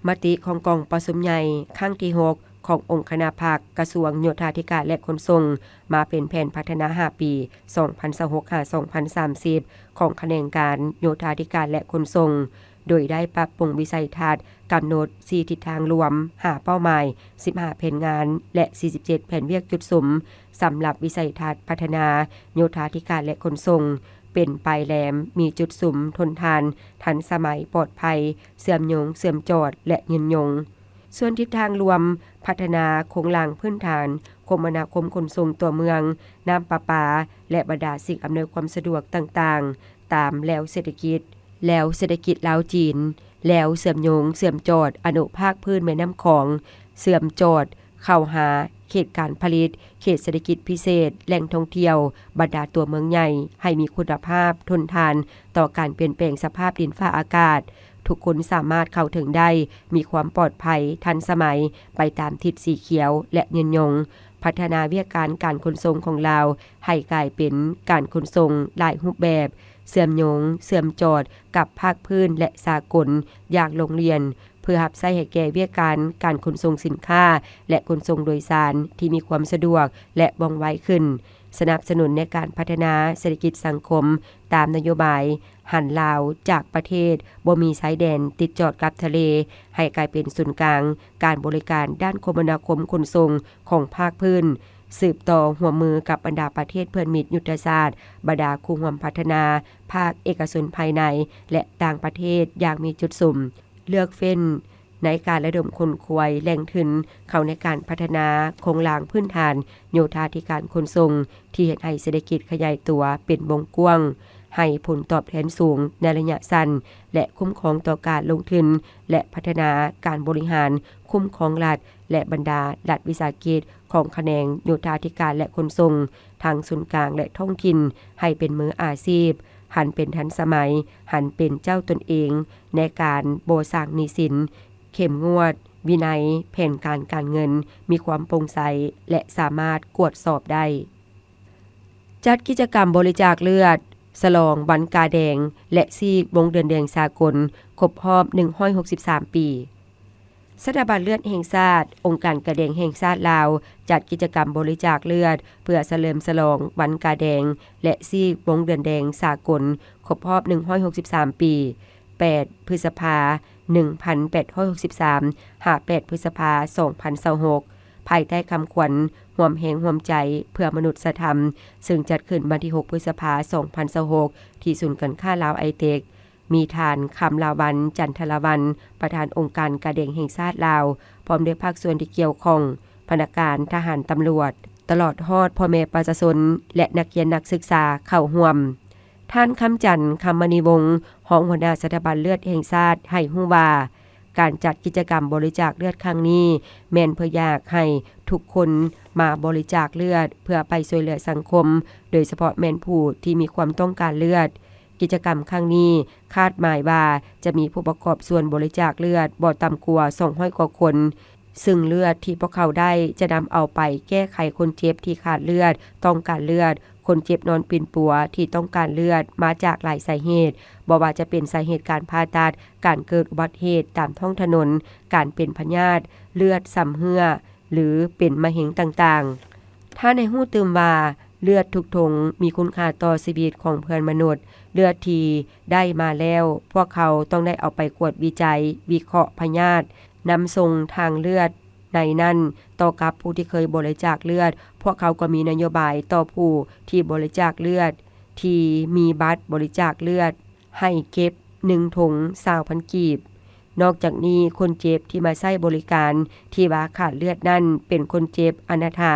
ມະຕິຂອງກອງປະຊຸມໃຫຍ່ຄັ້ງທີຫົກ ຂອງອົງຄະນະພັກກະຊວງໂຍທາທິການ ແລະ ຂົນສົ່ງ ມາເປັນແຜນພັດທະນາຫ້າປີ ສອງພັນຊາວຫົກ ຫາ ສອງພັນສາມສິບ ຂອງຂະແໜງການໂຍທາທິການ ແລະ ຂົນສົ່ງ, ໂດຍໄດ້ປັບປຸງວິໄສທັດ, ກຳນົດສີ່ທິດທາງລວມ, ຫ້າເປົ້າໝາຍ, ສິບຫ້າແຜນງານ ແລະ ສີ່ສິບເຈັດແຜນວຽກຈຸດສຸມ ສຳລັບວິໄສທັດພັດທະນາໂຍທາທິການ ແລະ ຂົນສົ່ງ ເປັນປາຍແຫຼມ, ມີຈຸດສຸມ, ທົນທານ, ທັນສະໄໝ, ປອດໄພ, ເຊື່ອມໂຍງ, ເຊື່ອມຈອດ ແລະ ຍືນຍົງ. ສ່ວນທິດທາງລວມ, ພັດທະນາໂຄງລ່າງພື້ນຖານ, ຄົມມະນາຄົມຂົນສົ່ງຕົວເມືອງ, ນ້ຳປະປາ ແລະ ບັນດາສິ່ງອຳນວຍຄວາມສະດວກຕ່າງໆ ຕາມແລວເສດຖະກິດ, ແລວເສດຖະກິດລາວຈີນ, ແລວເຊື່ອມໂຍງ, ເຊື່ອມຈອດ, ອະນຸພາກພື້ນແມ່ນ້ຳຂອງ, ເຊື່ອມຈອດ ເຂົ້າຫາເຂດການຜະລິດ, ເຂດເສດຖະກິດພິເສດ, ແຫຼ່ງທ່ອງທ່ຽວ, ບັນດາຕົວເມືອງໃຫຍ່ ໃຫ້ມີຄຸນນະພາບທົນທານຕໍ່ການປ່ຽນແປງສະພາບດິນຟ້າອາກາດ, ທຸກຄົນສາມາດເຂົ້າເຖິງໄດ້, ມີຄວາມປອດໄພ, ທັນສະໄໝ, ໄປຕາມທິດສີຂຽວ ແລະ ຍືນຍົງ. ພັດທະນາວຽກການການຂົນສົ່ງຂອງລາວໃຫ້ກາຍເປັນການຂົນສົ່ງຫຼາຍຮູບແບບ, ເຊື່ອມໂຍງ, ເຊື່ອມຈອດກັບພາກພື້ນ ແລະ ສາກົນຢ່າງລົງລຽນ, ເພື່ອຮັບໃຊ້ໃຫ້ແກ່ວຽກການການຂົນສົ່ງສິນຄ້າ ແລະ ຂົນສົ່ງໂດຍສານທີ່ມີຄວາມສະດວກ ແລະ ວ່ອງໄວຂຶ້ນ, ສະໜັບສະໜູນໃນການພັດທະນາເສດຖະກິດສັງຄົມຕາມນະໂຍບາຍ ຫັນລາວຈາກປະເທດບໍ່ມີຊາຍແດນຕິດຈອດກັບທະເລ ໃຫ້ກາຍເປັນສູນກາງການບໍລິການດ້ານຄົມມະນາຄົມຂົນສົ່ງຂອງພາກພື້ນ, ສືບຕໍ່ຮ່ວມມືກັບບັນດາປະເທດເພື່ອນມິດຍຸດທະສາດ, ບັນດາຄູ່ຮ່ວມພັດທະນາ, ພາກເອກະຊົນພາຍໃນ ແລະ ຕ່າງປະເທດຢ່າງມີຈຸດສຸມ, ເລືອກເຟ້ນ ໃນການລະດົມຂົນຂວາຍແຫຼ່ງທຶນເຂົ້າໃນການພັດທະນາໂຄງລ່າງພື້ນຖານໂຍທາທິການຂົນສົ່ງ ທີ່ເຮັດໃຫ້ເສດຖະກິດຂະຫຍາຍຕົວເປັນວົງກວ້າງ, ໃຫ້ຜົນຕອບແທນສູງໃນໄລຍະສັ້ນ ແລະ ຄຸ້ມຄອງຕໍ່ການລົງທຶນ ແລະ ພັດທະນາການບໍລິຫານຄຸ້ມຄອງລັດ ແລະ ບັນດາລັດວິສາຫະກິດຂອງຂະແໜງໂຍທາທິການ ແລະ ຂົນສົ່ງ ທັງສູນກາງ ແລະ ທ້ອງຖິ່ນ ໃຫ້ເປັນມືອາຊີບ, ຫັນເປັນທັນສະໄໝ, ຫັນເປັນເຈົ້າຕົນເອງ ໃນການບໍ່ສ້າງໜີ້ສິນ, ເຂັ້ມງວດ, ວິໄນ, ແຜນການການເງິນ ມີຄວາມໂປ່ງໃສ ແລະ ສາມາດກວດສອບໄດ້. ຈັດກິດຈະກຳບໍລິຈາກເລືອດ ສະຫຼອງວັນກາແດງ ແລະ ຊີກວົງເດືອນແດງສາກົນ ຄົບຮອບໜຶ່ງຮ້ອຍຫົກສິບສາມປີ. ສະຖາບັນເລືອດແຫ່ງຊາດ, ອົງການກາແດງແຫ່ງຊາດລາວ ຈັດກິດຈະກຳບໍລິຈາກເລືອດ ເພື່ອສະເຫຼີມສະຫຼອງວັນກາແດງ ແລະ ຊີກວົງເດືອນແດງສາກົນ ຄົບຮອບໜຶ່ງຮ້ອຍຫົກສິບສາມປີ. ແປດ ພຶດສະພາ ໜຶ່ງພັນແປດຮ້ອຍຫົກສິບສາມ ຫາ ແປດ ພຶດສະພາ ສອງພັນຊາວຫົກ ພາຍໃຕ້ຄຳຂວັນ ຮ່ວມແຮງຮ່ວມໃຈເພື່ອມະນຸດສະທຳ, ເຊິ່ງຈັດຂຶ້ນວັນທີຫົກ ພຶດສະພາ ສອງພັນຊາວຫົກ ທີ່ສູນການຄ້າລາວໄອເຕັກ. ມີທ່ານ ຄຳລາວັນ ຈັນທະລາວັນ ປະທານອົງການກາແດງແຫ່ງຊາດລາວ, ພ້ອມດ້ວຍພາກສ່ວນທີ່ກ່ຽວຂ້ອງ, ພະນັກງານ, ທະຫານ, ຕຳຫຼວດ, ຕະຫຼອດຮອດພໍ່ແມ່ປະຊາຊົນ ແລະ ນັກຮຽນນັກສຶກສາເຂົ້າຮ່ວມ. ທ່ານ ຄຳຈັນ ຄຳມະນີວົງ ຮອງຫົວໜ້າສະຖາບັນເລືອດແຫ່ງຊາດ ໃຫ້ຮູ້ວ່າ ການຈັດກິດຈະກຳບໍລິຈາກເລືອດຄັ້ງນີ້ ແມ່ນເພື່ອຢາກໃຫ້ທຸກຄົນມາບໍລິຈາກເລືອດ ເພື່ອໄປຊ່ວຍເຫຼືອສັງຄົມ, ໂດຍສະເພາະແມ່ນຜູ້ທີ່ມີຄວາມຕ້ອງການເລືອດ. ກິດຈະກຳຄັ້ງນີ້ຄາດໝາຍວ່າຈະມີຜູ້ປະກອບສ່ວນບໍລິຈາກເລືອດບໍ່ຕ່ຳກວ່າສອງຮ້ອຍກວ່າຄົນ, ຊຶ່ງເລືອດທີ່ພວກເຂົາໄດ້ຈະນຳເອົາໄປແກ້ໄຂຄົນເຈັບທີ່ຂາດເລືອດ, ຕ້ອງການເລືອດ, ຄົນເຈັບນອນປິ່ນປົວທີ່ຕ້ອງການເລືອດມາຈາກຫຼາຍສາເຫດ, ບໍ່ວ່າຈະເປັນສາເຫດການຜ່າຕັດ, ການເກີດອຸບັດເຫດຕາມທ້ອງຖະໜົນ, ການເປັນພະຍາດ, ເລືອດຊຳເຮື້ອ ຫຼື ເປັນມະເຮັງຕ່າງໆ. ທ່ານໃຫ້ຮູ້ຕື່ມວ່າ ເລືອດທຸກຖົງມີຄຸນຄ່າຕໍ່ຊີວິດຂອງເພື່ອນມະນຸດ. ເລືອດທີ່ໄດ້ມາແລ້ວ ພວກເຂົາຕ້ອງໄດ້ເອົາໄປກວດວິໄຈ, ວິເຄາະພະຍາດ, ນຳສົ່ງທາງເລືອດໃນນັ້ນຕໍ່ກັບຜູ້ທີ່ເຄີຍບໍລິຈາກເລືອດ. ພວກເຂົາກໍມີນະໂຍບາຍຕໍ່ຜູ້ທີ່ບໍລິຈາກເລືອດ ທີ່ມີບັດບໍລິຈາກເລືອດ ໃຫ້ເກັບໜຶ່ງຖົງຊາວພັນກີບ. ນອກຈາກນີ້, ຄົນເຈັບທີ່ມາໃຊ້ບໍລິການທີ່ວ່າຂາດເລືອດນັ້ນ ເປັນຄົນເຈັບອະນາຖາ,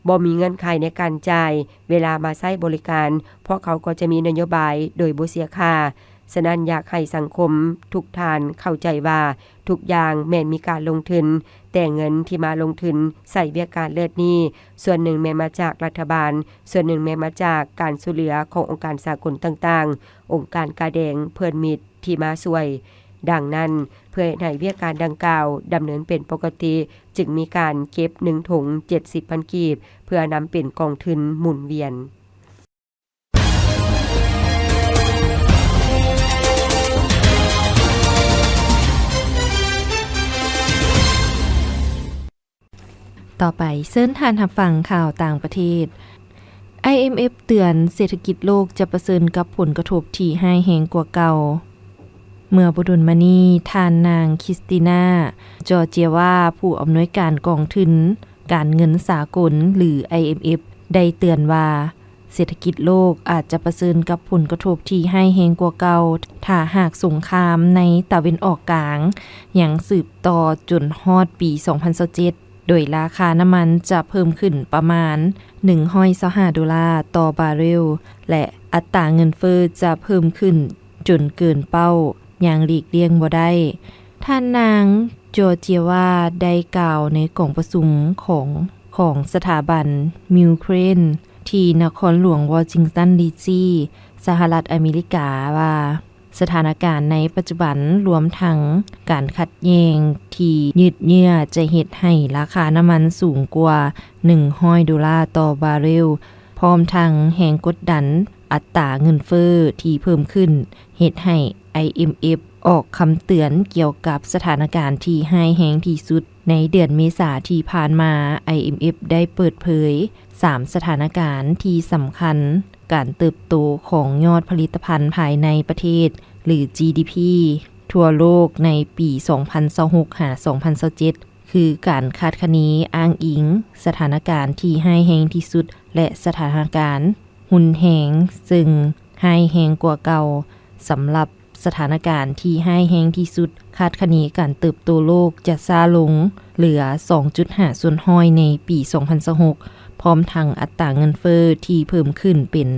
ບໍ່ມີເງື່ອນໄຂໃນການຈ່າຍ. ເວລາມາໃຊ້ບໍລິການ, ພວກເຂົາກໍຈະມີນະໂຍບາຍໂດຍບໍ່ເສຍຄ່າ. ສະນັ້ນ, ຢາກໃຫ້ສັງຄົມທຸກທ່ານເຂົ້າໃຈວ່າ ທຸກຢ່າງແມ່ນມີການລົງທຶນ, ແຕ່ເງິນທີ່ມາລົງທຶນໃສ່ວຽກການເລືອດນີ້ ສ່ວນໜຶ່ງແມ່ນມາຈາກລັດຖະບານ, ສ່ວນໜຶ່ງແມ່ນມາຈາກການຊ່ວຍເຫຼືອຂອງອົງການສາກົນຕ່າງໆ, ອົງການກາແດງເພື່ອນມິດທີ່ມາຊ່ວຍ. ດັ່ງນັ້ນ, ເພື່ອເຮັດໃຫ້ວຽກການດັ່ງກ່າວດຳເນີນເປັນປົກກະຕິ, ຈຶ່ງມີການເກັບໜຶ່ງຖົງເຈັດສິບພັນກີບ ເພື່ອນຳເປັນກອງທຶນໝູນວຽນ. ຕໍ່ໄປ, ເຊີນທ່ານຮັບຟັງຂ່າວຕ່າງປະເທດ. ໄອເອັມເອັຟ ເຕືອນເສດຖະກິດໂລກຈະປະເຊີນກັບຜົນກະທົບທີ່ຮ້າຍແຮງກວ່າເກົ່າ. ເມື່ອບໍ່ດົນມານີ້, ທ່ານນາງ ຄຣິສຕີນາ ຈໍເຈຍວາ ຜູ້ອຳນວຍການກອງທຶນການເງິນສາກົນ ຫຼື ໄອເອັມເອັຟ ໄດ້ເຕືອນວ່າ ເສດຖະກິດໂລກອາດຈະປະເຊີນກັບຜົນກະທົບທີ່ຮ້າຍແຮງກວ່າເກົ່າ ຖ້າຫາກສົງຄາມໃນຕາເວັນອອກກາງຍັງສືບຕໍ່ຈົນຮອດປີສອງພັນຊາວເຈັດ ໂດຍລາຄານ້ຳມັນຈະເພີ່ມຂຶ້ນປະມານໜຶ່ງຮ້ອຍຊາວຫ້າໂດລາຕໍ່ບາເຣວ ແລະ ອັດຕາເງິນເຟີ້ຈະເພີ່ມຂຶ້ນຈົນເກີນເປົ້າຢ່າງຫຼີກລ່ຽງບໍ່ໄດ້. ທ່ານນາງ ຈໍເຈຍວາ ໄດ້ກ່າວໃນກອງປະຊຸມຂອງ ຂອງສະຖາບັນ Milken ທີ່ນະຄອນຫຼວງວໍຊິງຕັນ ດີຊີ ສະຫະລັດອາເມລິກາວ່າ, ສະຖານະການໃນປັດຈຸບັນ ລວມທັງການຂັດແຍ່ງທີ່ຍືດເຍື້ອ ຈະເຮັດໃຫ້ລາຄານ້ຳມັນສູງກວ່າໜຶ່ງຮ້ອຍໂດລາຕໍ່ບາເຣວ, ພ້ອມທັງແຮງກົດດັນອັດຕາເງິນເຟີ້ທີ່ເພີ່ມຂຶ້ນ ເຮັດໃຫ້ ໄອເອັມເອັຟ ອອກຄຳເຕືອນກ່ຽວກັບສະຖານະການທີ່ຮ້າຍແຮງທີ່ສຸດ. ໃນເດືອນເມສາທີ່ຜ່ານມາ, ໄອເອັມເອັຟ ໄດ້ເປີດເຜີຍສາມສະຖານະການທີ່ສຳຄັນ: ການເຕີບໂຕຂອງຍອດຜະລິດຕະພັນພາຍໃນປະເທດ ຫຼື ຈີດີພີ ທົ່ວໂລກໃນປີສອງພັນຊາວຫົກ ຫາ ສອງພັນຊາວເຈັດ ຄືການຄາດຄະເນອ້າງອີງສະຖານະການທີ່ຮ້າຍແຮງທີ່ສຸດ ແລະ ສະຖານະການຮຸນແຮງເຊິ່ງຮ້າຍແຮງກວ່າເກົ່າ. ສຳລັບສະຖານະການທີ່ຮ້າຍແຮງທີ່ສຸດ, ຄາດຄະເນການເຕີບໂຕໂລກຈະຊ້າລົງເຫຼືອສອງຈຸດຫ້າສ່ວນຮ້ອຍໃນປີສອງພັນຊາວຫົກ ພ້ອມທັງອັດຕາເງິນເຟີ້ທີ່ເພີ່ມຂຶ້ນເປັນ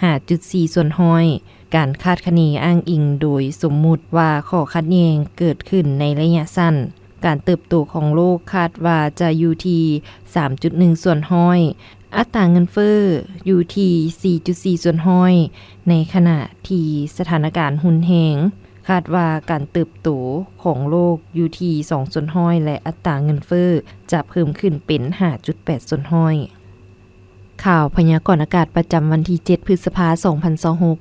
ຫ້າຈຸດສີ່ສ່ວນຮ້ອຍ. ການຄາດຄະເນອ້າງອີງໂດຍສົມມຸດວ່າຂໍ້ຂັດແຍ່ງເກີດຂຶ້ນໃນໄລຍະສັ້ນ, ການເຕີບໂຕຂອງໂລກຄາດວ່າຈະຢູ່ທີ່ສາມຈຸດໜຶ່ງສ່ວນຮ້ອຍ, ອັດຕາເງິນເຟີ້ຢູ່ທີ່ສີ່ຈຸດສີ່ສ່ວນຮ້ອຍ, ໃນຂະນະທີ່ສະຖານະການຮຸນແຮງ ຄາດວ່າການເຕີບໂຕຂອງໂລກຢູ່ທີ່ສອງສ່ວນຮ້ອຍ ແລະ ອັດຕາເງິນເຟີ້ຈະເພີ່ມຂຶ້ນເປັນຫ້າຈຸດແປດສ່ວນຮ້ອຍ. ຂ່າວພະຍາກອນອາກາດປະຈຳວັນທີເຈັດ ພຶດສະພາ ສອງພັນຊາວຫົກ.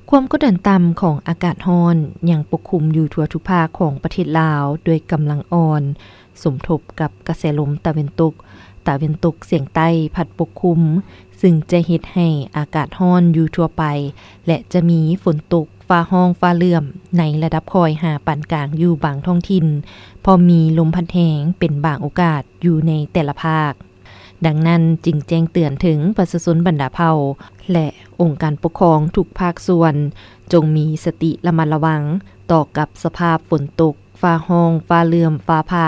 ຄວາມກົດດັນຕ່ຳຂອງອາກາດຮ້ອນຍັງປົກຄຸມຢູ່ທົ່ວທຸກພາກຂອງປະເທດລາວດ້ວຍກຳລັງອ່ອນ, ສົມທົບກັບກະແສລົມຕາເວັນຕົກ, ຕາເວັນຕົກສຽງໃຕ້ພັດປົກຄຸມ, ຊຶ່ງຈະເຮັດໃຫ້ອາກາດຮ້ອນຢູ່ທົ່ວໄປ ແລະ ຈະມີຝົນຕົກ, ຟ້າຮ້ອງ, ຟ້າເຫຼື້ອມໃນລະດັບຄ່ອຍຫາປານກາງຢູ່ບາງທ້ອງຖິ່ນ, ພ້ອມມີລົມພັດແຮງເປັນບາງໂອກາດຢູ່ໃນແຕ່ລະພາກ. ດັ່ງນັ້ນຈຶ່ງແຈ້ງເຕືອນເຖິງປະຊາຊົນບັນດາເຜົ່າ ແລະ ອົງການປົກຄອງທຸກພາກສ່ວນ ຈົ່ງມີສະຕິລະມັດລະວັງຕໍ່ກັບສະພາບຝົນຕົກ, ຟ້າຮ້ອງ, ຟ້າເຫຼື້ອມ, ຟ້າຜ່າ,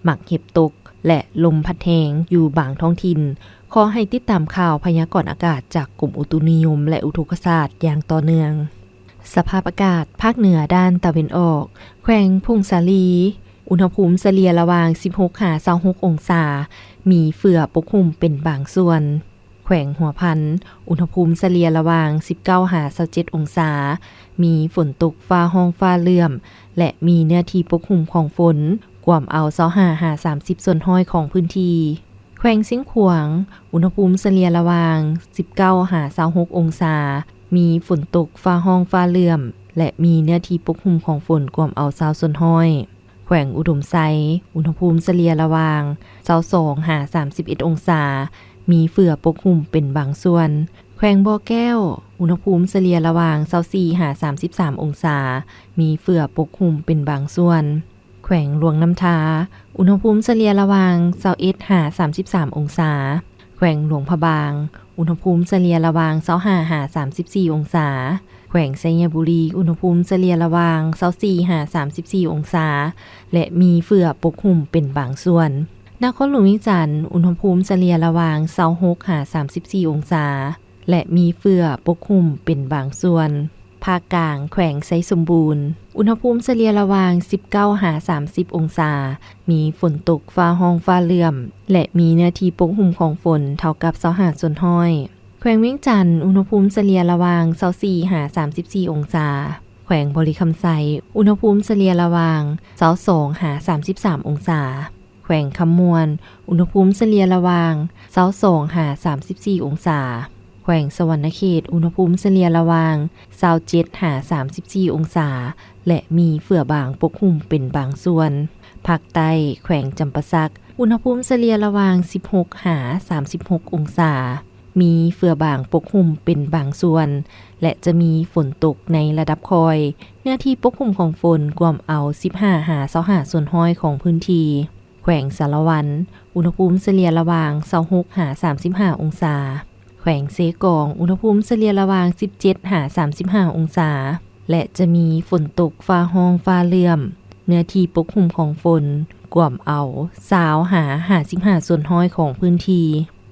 ໝາກເຫັບຕົກ ແລະ ລົມພັດແຮງຢູ່ບາງທ້ອງຖິ່ນ. ຂໍໃຫ້ຕິດຕາມຂ່າວພະຍາກອນອາກາດຈາກກົມອຸຕຸນິຍົມ ແລະ ອຸທົກກະສາດຢ່າງຕໍ່ເນື່ອງ. ສະພາບອາກາດພາກເໜືອດ້ານຕາເວັນອອກ, ແຂວງຜົ້ງສາລີ, ອຸນຫະພູມສະເລ່ຍລະຫວ່າງສິບຫົກຫາຊາວຫົກອົງສາ, ມີເຝືອປົກຫຸ້ມເປັນບາງສ່ວນ. ແຂວງຫົວພັນ, ອຸນຫະພູມສະເລ່ຍລະຫວ່າງສິບເກົ້າຫາຊາວເຈັດອົງສາ, ມີຝົນຕົກ, ຟ້າຮ້ອງ, ຟ້າເຫຼື້ອມ ແລະ ມີເນື້ອທີ່ປົກຫຸ້ມຂອງຝົນກວມເອົາຊາວຫ້າຫາສາມສິບສ່ວນຮ້ອຍຂອງພື້ນທີ່. ແຂວງຊຽງຂວາງ, ອຸນຫະພູມສະເລ່ຍລະຫວ່າງສິບເກົ້າຫາຊາວຫົກອົງສາ, ມີຝົນຕົກ, ຟ້າຮ້ອງ, ຟ້າເຫຼື້ອມ ແລະ ມີເນື້ອທີ່ປົກຫຸ້ມຂອງຝົນກວມເອົາຊາວສ່ວນຮ້ອຍ. ແຂວງອຸດົມໄຊ, ອຸນຫະພູມສະເລ່ຍລະຫວ່າງຊາວສອງຫາສາມສິບເອັດອົງສາ, ມີເຝືອປົກຫຸ້ມເປັນບາງສ່ວນ. ແຂວງບໍ່ແກ້ວ, ອຸນຫະພູມສະເລ່ຍລະຫວ່າງຊາວສີ່ຫາສາມສິບສາມອົງສາ, ມີເຝືອປົກຫຸ້ມເປັນບາງສ່ວນ. ແຂວງຫຼວງນ້ຳທາ, ອຸນຫະພູມສະເລ່ຍລະຫວ່າງຊາວເອັດຫາສາມສິບສາມອົງສາ. ແຂວງຫຼວງພະບາງ, ອຸນຫະພູມສະເລ່ຍລະຫວ່າງຊາວຫ້າຫາສາມສິບສີ່ອົງສາ. ແຂວງໄຊຍະບູລີ, ອຸນຫະພູມສະເລ່ຍລະຫວ່າງຊາວສີ່ຫາສາມສິບສີ່ອົງສາ ແລະ ມີເຝືອປົກຫຸ້ມເປັນບາງສ່ວນ. ນະຄອນຫຼວງວຽງຈັນ, ອຸນຫະພູມສະເລ່ຍລະຫວ່າງຊາວຫົກຫາສາມສິບສີ່ອົງສາ ແລະ ມີເຝືອປົກຫຸ້ມເປັນບາງສ່ວນ. ພາກກາງ, ແຂວງໄຊສົມບູນ, ອຸນຫະພູມສະເລ່ຍລະຫວ່າງສິບເກົ້າຫາສາມສິບອົງສາ, ມີຝົນຕົກ, ຟ້າຮ້ອງ, ຟ້າເຫຼື້ອມ ແລະ ມີເນື້ອທີ່ປົກຫຸ້ມຂອງຝົນເທົ່າກັບຊາວຫ້າສ່ວນຮ້ອຍ. ແຂວງວຽງຈັນ, ອຸນຫະພູມສະເລ່ຍລະຫວ່າງຊາວສີ່ຫາສາມສິບສີ່ອົງສາ. ແຂວງບໍລິຄຳໄຊ, ອຸນຫະພູມສະເລ່ຍລະຫວ່າງຊາວສອງຫາສາມສິບສາມອົງສາ. ແຂວງຄຳມ່ວນ, ອຸນຫະພູມສະເລ່ຍລະຫວ່າງຊາວສອງຫາສາມສິບສີ່ອົງສາ. ແຂວງສະຫວັນນະເຂດ, ອຸນຫະພູມສະເລ່ຍລະຫວ່າງຊາວເຈັດຫາສາມສິບສີ່ອົງສາ ແລະ ມີເຝືອບາງປົກຫຸ້ມເປັນບາງສ່ວນ. ພາກໃຕ້, ແຂວງຈຳປາສັກ, ອຸນຫະພູມສະເລ່ຍລະຫວ່າງສິບຫົກຫາສາມສິບຫົກອົງສາ. ມີເຝືອບາງປົກຫຸ້ມເປັນບາງສ່ວນ ແລະ ຈະມີຝົນຕົກໃນລະດັບຄ່ອຍ. ເນື້ອທີ່ປົກຫຸ້ມຂອງຝົນກວມເອົາສິບຫ້າຫາຊາວຫ້າສ່ວນຮ້ອຍຂອງພື້ນທີ່. ແຂວງສາລະວັນ, ອຸນຫະພູມສະເລ່ຍລະຫວ່າງຊາວຫົກຫາສາມສິບຫ້າອົງສາ. ແຂວງເຊກອງ, ອຸນຫະພູມສະເລ່ຍລະຫວ່າງສິບເຈັດຫາສາມສິບຫ້າອົງສາ ແລະ ຈະມີຝົນຕົກ, ຟ້າຮ້ອງ, ຟ້າເຫຼື້ອມ. ເນື້ອທີ່ປົກຫຸ້ມຂອງຝົນກວມເອົາຊາວຫາຫ້າສິບຫ້າສ່ວນຮ້ອຍຂອງພື້ນທີ່.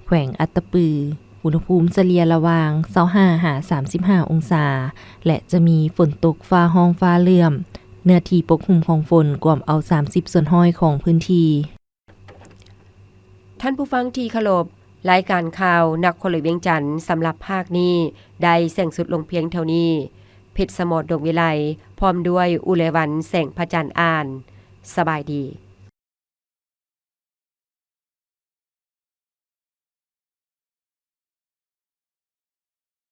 ແຂວງອັດຕະປື, ອຸນຫະພູມສະເລ່ຍລະຫວ່າງຊາວຫ້າຫາສາມສິບຫ້າອົງສາ ແລະ ຈະມີຝົນຕົກ, ຟ້າຮ້ອງ, ຟ້າເຫຼື້ອມ. ເນື້ອທີ່ປົກຫຸ້ມຂອງຝົນກວມເອົາສາມສິບສ່ວນຮ້ອຍຂອງພື້ນທີ່. ທ່ານຜູ້ຟັງທີ່ເຄົາລົບ, ລາຍການຂ່າວນະຄອນຫຼວງວຽງຈັນສຳລັບພາກນີ້ໄດ້ສິ້ນສຸດລົງພຽງເທົ່ານີ້. ເພັດສະໝໍດ ດົງວິໄລ ພ້ອມດ້ວຍ ອຸເລວັນ ແສງພະຈັນ ອ່ານ. ສະບາຍດີ.